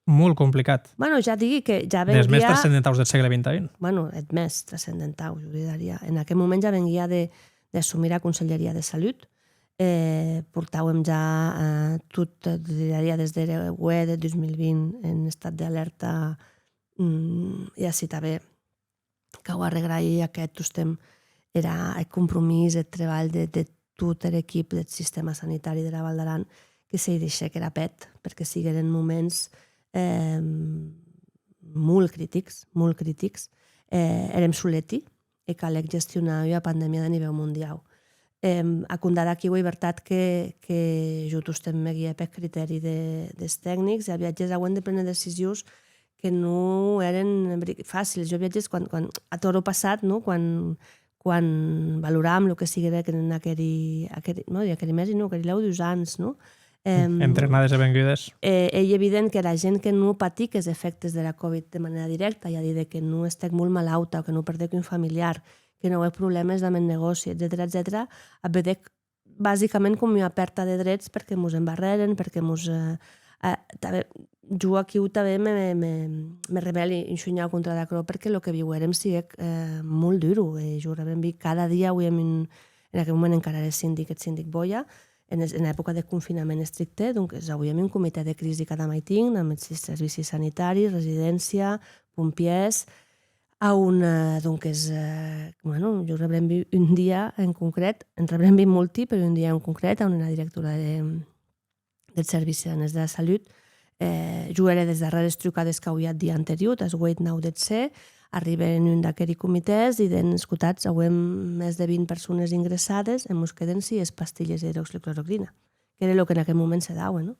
Molt complicat. Bueno, ja digui que ja Des mès venguia transcendentaus deth sègle vint-e-un. Bueno, eth mès transcendentau, jo diria. En aqueth moment ja venguia de, d'assumir era Conselheria de Salut. Eh, portàuem ja, eh, tot, eh, diria, des dera web de dos mil vint en estat d'alèrta, mm, e ací tanben cau arregraïr aqueth tostemp era, eth compromís, eth trebalh de, de tot er equip deth sistèma sanitari dera Val d'Aran, que se i deishèc era pèth, perque sigueren moments, eh, molt critics, molt critics. Eh, èrem soleti e calec gestionar ua pandèmia de nivèu mondiau. Em, a compdar d'aquiu, ei vertat que, que jo tostemp me guiè peth critèri de, des tècnics, e a viatges auem de préner decisions que non èren bri-, facils. Jo a viatges, quan, quan, a toro passat, non? Quan, quan valoram lo que siguec en aqueri, aqueri, non, aqueri mesi, non, aqueri lèu dus ans, non? Em, entre anades e vengudes. E ei evident qu'era gent que non patic es efèctes dera Covid de manèra dirècta, ei a díder, que non estèc molt malauta o que non perdec un familiar, que non auec problèmes damb eth negòci, etcetèra, etcetèra, ac vedec basicament com ua pèrta de drets, perque mos embarrèren, perque mos, eh, eh, tanben, jo aquiu tanben me, me, me, me rebèli un shinhau contra d'aquerò, perque lo que viuérem siguec, eh, molt duro, e jo rebrembi cada dia auíem un, en aqueth moment encara ère sindic, eth sindic Boya, en es-, ena epòca de confinament estricte, donques, auíem un comitè de crisi cada maitin, damb eth si-, servici sanitari, residéncia, pompièrs, a on, eh, donques, eh, bueno, jo rebrembi un dia en concret, en rebrembi molti, però un dia en concret, a on era directora de, deth Servici Aranés dera Salut, eh, jo ère des darrères trucades qu'auia eth dia anterior, tàs ueit, nau deth ser, arribe en un d'aqueri comitès, dident: «Escotatz, auem mès de vint persones ingressades e mos queden sies pastilhes d'idroxicloroquina», qu'ère lo que en aqueth moment se daue, non?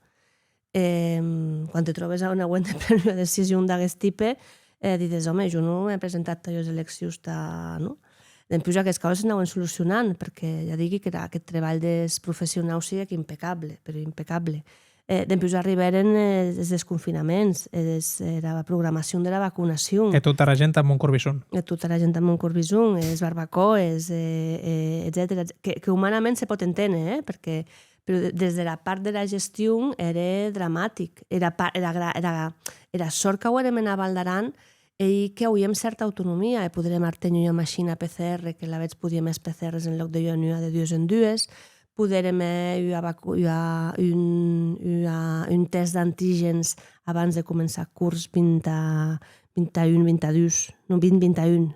Em, quan te tròbes a on auem de préner ua decision d'aguest tipe, eh, dides: «Òme, jo non m'è presentat tà ues eleccions tà», non? Dempús, aguestes causes s'anauen solucionant, perque ja digui que era, aqueth trebalh des professionaus siguec impecable, però impecable. Eh, dempús arribèren, eh, es desconfinaments, es, era programacion dera vacunacion. E tota era gent a Montcorbison. E tota era gent a Montcorbison, es barbacoes, eh, eh, etcetèra, que, que umanament se pòt enténer, eh? Perque, però de-, des dera part dera gestion ère dramatic. Era pa-, era gra-, era, era sòrt qu'auérem ena Val d'Aran ei qu'auíem cèrta autonomia e podérem arténher ua machina P C R, que lavetz podíem hèr P C Rs en lòc de ua en ua, de dues en dues, podérem hèr ua vacu-, ua, un, ua, un tèst d'antigèns abans de començar cors vint, vint-e-un, vint-e-dus, non, vint, vint-e-un,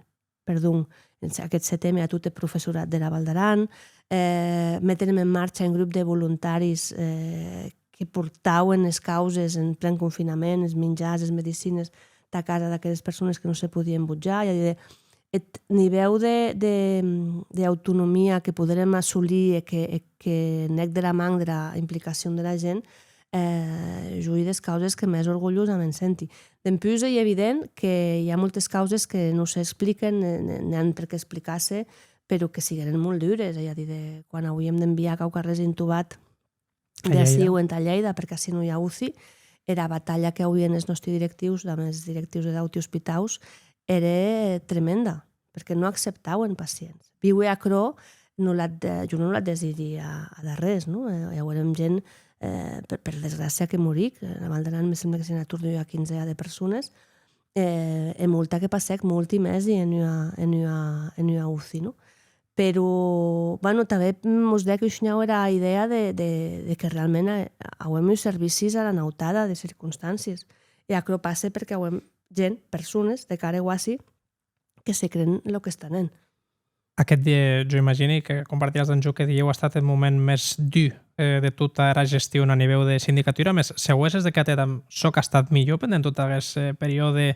perdon, en se-, aqueth seteme a tot eth professorat dera Val d'Aran, eh, metérem en marcha un grup de volontaris, eh, que portauen es causes en plen confinament, es minjars, es medicines, tà casa d'aqueres persones que non se podien botjar, ei a díder, eth nivèu de, de, d'autonomia que podérem assolir e que, e que anèc dera man dera implicacion dera gent, eh, jo ei des causes que mès orgulhosa me'n senti. Dempús, ei evident que i a moltes causes que non s'expliquen, ne, ne, ne an per qué explicar-se, però que sigueren molt dures, ei a díder, quan auíem d'enviar quauquarrés intubat d'aciu entà Lhèida, perque ací non i a UCI, era batalha qu'auien es nòsti directius, damb es directius de d'auti ospitaus, ère tremenda, perque non acceptauen pacients. Víuer aquerò, non l'ac de-, jo non l'ac desiri a, ad arrés, non? E, e auérem gent, eh, per, per desgràcia, que moric. Ena Val d'Aran me semble que sèn a torn d'ua quinzèa de persones, eh, e molta que passèc molti mesi en ua, en ua, en ua UCI, non? Però, bueno, tanben mos dèc un shinhau era idèa de, de, de que realment, eh, auem uns servicis ara nautada de circonstàncies. E aquerò passe perque auem gent, persones, de carn e uassi, que se cren lo qu'estan hènt. Aqueth dia, jo imagini que compartiràs damb jo que dilhèu a estat eth moment mès dur, eh, de tota era gestion a nivèu de sindicatura, mès se auesses de quedar-te damb çò qu'a estat milhor pendent tot aguest, eh, periòde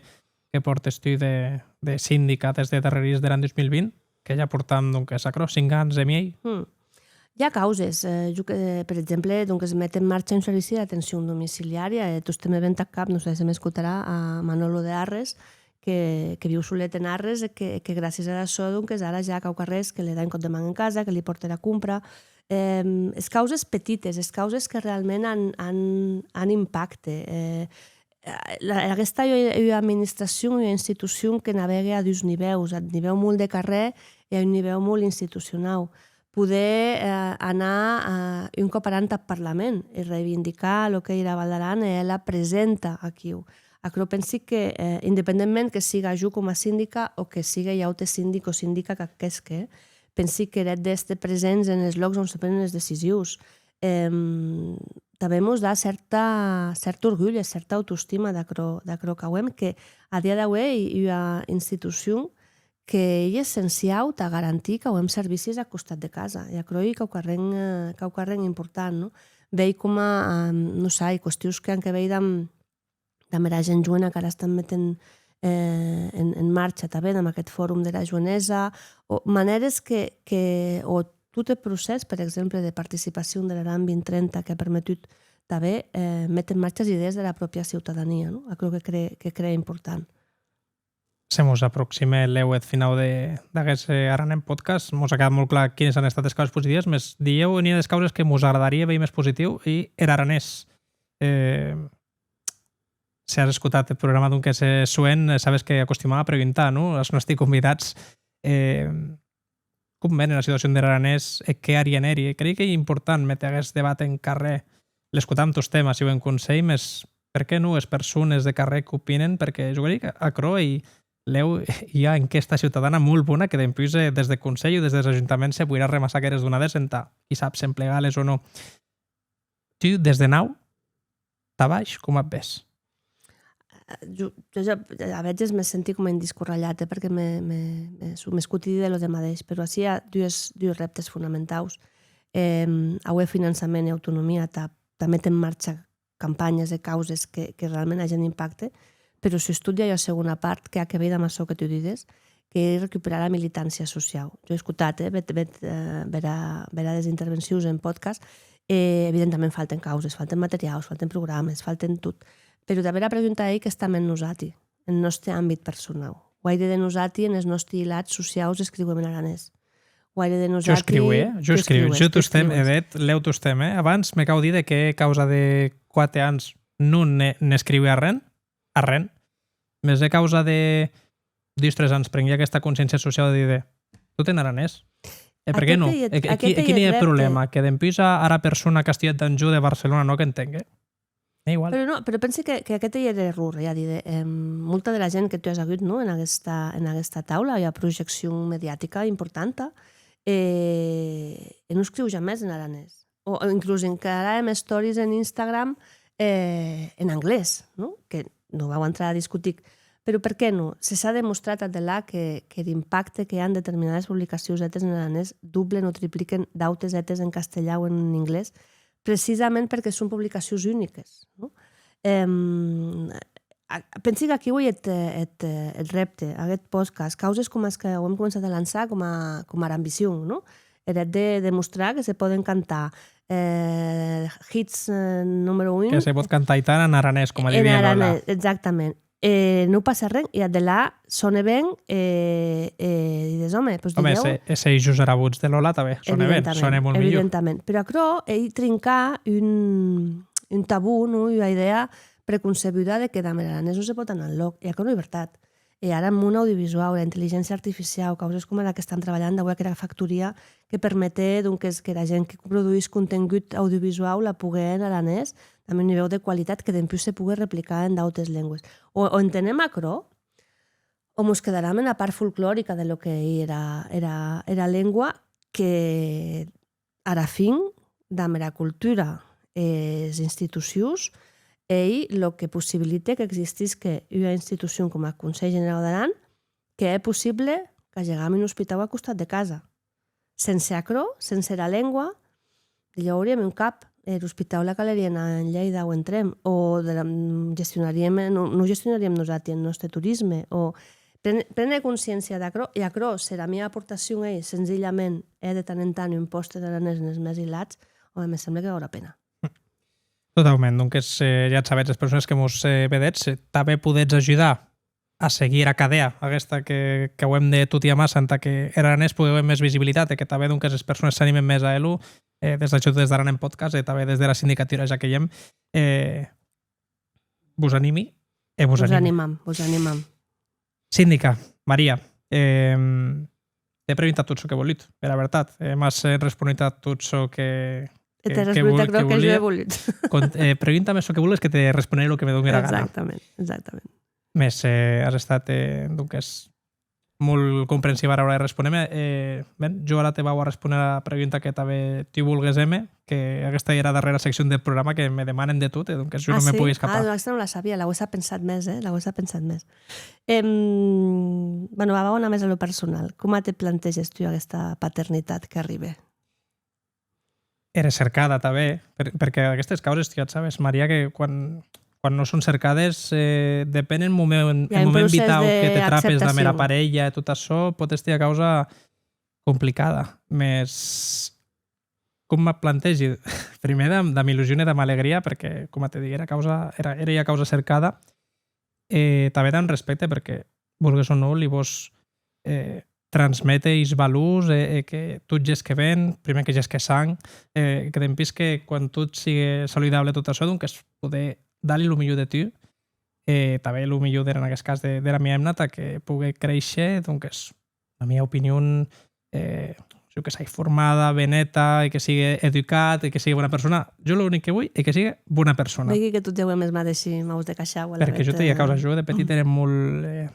que pòrtes tu de, de sindica des de darreries der an dus mil vint, que ja portam, donques, aquerò, cinc ans e miei. Mm. I a causes, eh, jo que, per exemple, donques, mete en marcha un servici d'atencion domiciliària, e tostemp me ven tath cap, non sai se m'escotarà, a Manolo de Arres, que, que viu solet en Arres, e que, que gràcies ad açò, donques, ara ja quauquarrés que le da un còp de man en casa, que li pòrte era compra. Em, es causes petites, es causes que realment an, an, an impacte. Eh, eh, la, aguesta ei ua administracion, ua institucion que navègue a dus nivèus, ath nivèu molt de carrèr e a un nivèu molt institucionau. Poder, eh, anar, eh, un còp ar an tath Parlament e reivindicar lo qu'ei era Val d'Aran e hèr-la presenta aquiu. Aquerò pensi que, eh, independentment que siga jo coma sindica o que sigue un aute sindic o sindica qu'ac hèsque, eh, pensi qu'er hèt d'èster presents enes lòcs a on se prenen es decisions, em, tanben mos da cèrta, cèrt orgulh e cèrta autoestima d'aquerò, d'aquerò qu'auem, que a dia d'aué ei ua institucion qu'ei essenciau tà garantir qu'auem servicis a costat de casa. E aquerò ei quauquarren, eh, quauquarren important, non? Veir coma, eh, non sai, qüestions qu'an que veir damb, damb era gent joena qu'ara estan metent, eh, en, en marcha tanben damb aqueth forum dera joenesa, o manères que, que, o tot eth procès, per exemple, de participacion der Aran vint trenta qu'a permetut tanben, eh, méter en marcha es idèes dera pròpia ciutadania, non? Aquerò que cree, que cree important. Se mos aproxime lèu eth finau de, d'aguest, eh, Aran en Podcast. Mos a quedat molt clar quines an estat es causes positives, mès dilhèu ua des causes que mos agradarie veir mès positiu ei er aranés. Eh, se as escotat eth programa, donques, eh, soent, eh, sabes que acostumam a preguntar, non, as nòsti convidats, eh, com ven era situacion der aranés e qué harien eri. E crei qu'ei important méter aguest debat en carrèr. L'escotam tostemp aciu en Conselh, mès per qué non es persones de carrèr qu'opinen? Perque jo crei qu'aquerò ei lèu ua enquèsta ciutadana molt bona que dempús, eh, des de Conselh o des des ajuntaments se poirà remassar aqueres donades entà, qui sap, s'emplegar-les o non. Tu, des de naut tà baish, coma ac ves? Eh, jo, jo ja, a veges me senti coma indiscorralhat, eh, perque me, me, me, su-, m'escoti díder lo de madeish, però ací i a dues, dus rèptes fonamentaus. Em, auer finançament e autonomia tà, tà méter en marcha campanhes e causes que, que realment agen impacte, però sustot i a ua segona part que a que veir damb açò que tu dides, qu'ei recuperar la militància sociau. Jo è escotat, eh, bèth, bèth, eh, bèra, bèra des intervencions en podcast, e evidentament falten causes, falten materiaus, falten programes, falten tot, però tanben era pregunta ei qué estam hènt nosati, en nòste àmbit personau. Guaire de nosati, enes nòsti hilats sociaus, escriuem en aranés? Guaire de nosati... Jo escriui, eh? Jo escriui, jo tostemp, e bèth, lèu tostemp, eh? Abans me cau díder que hè causa de quate ans non ne, n'escriui arren, arren. Mès hè causa de dus, tres ans prenguí aguesta consciéncia sociau de díder, tot en aranés. E per qué non? E, e, e quin ei eth problèma? Que dempús a, ara persona qu'estudièc damb jo de Barcelona non ac entengue? M'ei igual. Però non, però pensi que, que aqueth ei er error, ei a díder, em, molta dera gent que tu as agut, non, en aguesta, en aguesta taula, ua projeccion mediatica importanta, e, e non escriu jamès en aranés. O, o inclús encara hèm stories en Instagram, eh, en anglés, non? Que non vau entrar a discutir. Però per qué non? Se s'a demostrat ath delà que, que er impacte que an determinades publicacions hètes en aranés doblen o tripliquen d'autes hètes en castelhà o en inglés, precisament perque son publicacions uniques, non? Em, a, pensi qu'aquiu ei eth, eth, eth rèpte, aguest podcast, causes coma es que auem començat a lançar coma, coma era ambicion, non? Er hèt de demostrar que se pòden cantar, eh, hits, eh, numèro un. Que se pòt cantar Aitana en aranés, coma didie Lola. En aranés, exactament. E non passe arren, e ath delà sone ben, e, e dides, òme, pues, dilhèu... Òme, e se, e se ei just era votz de Lola, tanben sone ben, sone molt milhor. Evidentament, evidentament. Però aquerò ei trincar un, un tabú, non? Ua idèa preconcebuda de que damb er aranés non se pòt anar enlòc, e aquerò non ei vertat. E ara, en mon audiovisuau, era intelligéncia artificiau, causes coma era que estam trabalhant d'aué, aquera factoria que permete, donques, qu'era gent que produís contengut audiovisuau la pogue hèr en aranés, damb un nivèu de qualitat que dempús se pogue replicar en d'autes lengües. O, o entenem aquerò, o mos quedaram ena part folclorica de lo que ei era, era, era lengua, que ara fin, damb era cultura e es institucions, ei lo que possibilite qu'existisque ua institucion coma eth Conselh Generau d'Aran, que hè possible qu'agegam un ospitau a costat de casa. Sense aquerò, sense era lengua, dilhèu auríem un cap, er ospitau la calerie anar en Lhèida o en Tremp, o de la, gestionaríem, non, non gestionaríem nosati eth nòste torisme, o pren-, préner consciéncia d'aquerò, e aquerò, s'era mia aportacion ei senzilhament hèr de tant en tant un pòst en aranés enes mèns hilats, òme, me semble que vau era pena. Totaument. Donques, eh, ja sabetz, es persones que mos, eh, vedetz, eh, tanben podetz ajudar a seguir era cadèa aguesta que, qu'auem de toti amassa entà que er aranés pogue auer mès visibilitat e que tanben, donques, es persones s'animen mès a hèr-lo, eh, des d'ací, des d'Aran en Podcast e tanben des dera sindicatura, ja que i èm, eh, vos animi e vos animi. Vos animam, vos animam. Sindica, Maria, eh, t'è preguntat tot çò qu'è volut, era vertat. Eh, m'as, eh, responut a tot çò que, que, que vol-, que volia. Con-, eh, pregunta-me çò que voles que te responerè lo que me doni era gana. Exactament, exactament. Mès, eh, as estat, eh, donques, molt comprensiva ara ora de respóner-me. Eh, ben, jo ara te vau a respóner a la pregunta que tanben tu volgues hèr-me, que aguesta ei era darrèra seccion deth programa que me demanen de tot, e donques jo non me pogui escapar. Ah, aguesta non la sabia, l'auessa pensat mès, eh? L'auessa pensat mès. Em, bueno, va, vau anar mès a lo personal. Coma te planteges tu aguesta paternitat qu'arribe? Era cercada, tanben, per-, perque aguestes causes, tu ja sabes, Maria, que quan, quan non son cercades, eh, depen en moment, en moment vitau que te trapes damb era parelha e tot açò, pòt èster ua causa complicada. Mès, com m'ac plantegi? Prumèr, damb, damb illusion e damb alegria, perque, coma te digui, era causa, era, era ua causa cercada, e tanben damb respècte, perque, volgues o non, li vòs, eh, transméter es valors e, e que tot gesque ben, prumèr que gesque san, eh, que dempús que quan tot sigue saludable tot açò, donques poder dar-li lo milhor de tu, e tanben lo milhor der, en aguest cas, de, dera mia hemna, tà que pogue créisher, donques, la mia opinion, eh, jo que sai, formada, ben hèta, e que sigue educat, e que sigue bona persona. Jo l'unic que voi ei que sigue bona persona. Veigui que toti auem es madeishi maus de caishau, alavetz. Perque jo te digui ua causa, jo de petit ère molt, eh,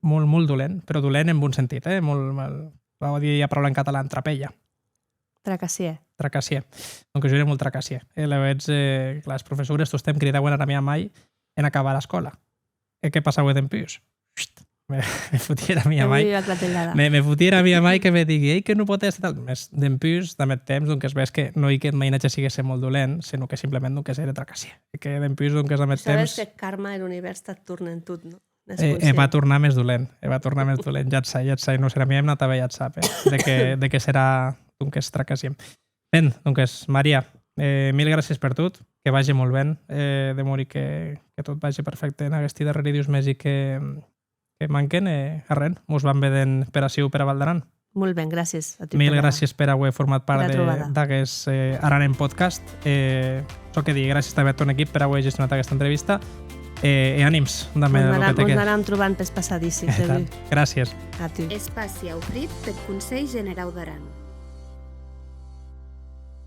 molt, molt dolent, però dolent en bon sentit, eh? Molt, molt, vau a díder ua paraula en catalan, trapella. Tracassier. Tracassier. Donques jo ère molt tracassier. E alavetz, eh, clar, es professores tostemp cridauen ara mia mair en acabar era escòla. E qué passaue dempús? Pst, me, me fotie era mia mair. Me, me fotie era mia mair que me digui, ei, que non pòt èster tal. Mès dempús, damb eth temps, donques, ves que non ei qu'eth mainatge siguesse molt dolent, senon que simplement, donques, ère tracassier. E que dempús, donques, damb eth temps... Sabes qu'eth karma e l'univèrs t'ac tornen tot, non? E, e va tornar mès dolent, e va tornar mès dolent, ja ac sai, ja ac sai, non, era mia hemna tanben ja ac sap, eh, de que, de que serà, donques, tracassier. Ben, donques, Maria, eh, mil gràcies per tot, que vage molt ben, eh, demori que, que tot vage perfècte en aguesti darrèri dus mesi que, que manquen, e arren, mos vam vedent per aciu, pera Val d'Aran. Molt ben, gràcies a tu. Mil gràcies per auer format part de, d'aguest, eh, Aran en Podcast. Eh, çò que digui, gràcies tanben ath tòn equip per auer gestionat aguesta entrevista. Eh, e ànims damb lo que te quede. Mos anaram trobant pes passadissi, segur. Gràcies. A tu. Espaci aufrit peth Conselh Generau d'Aran.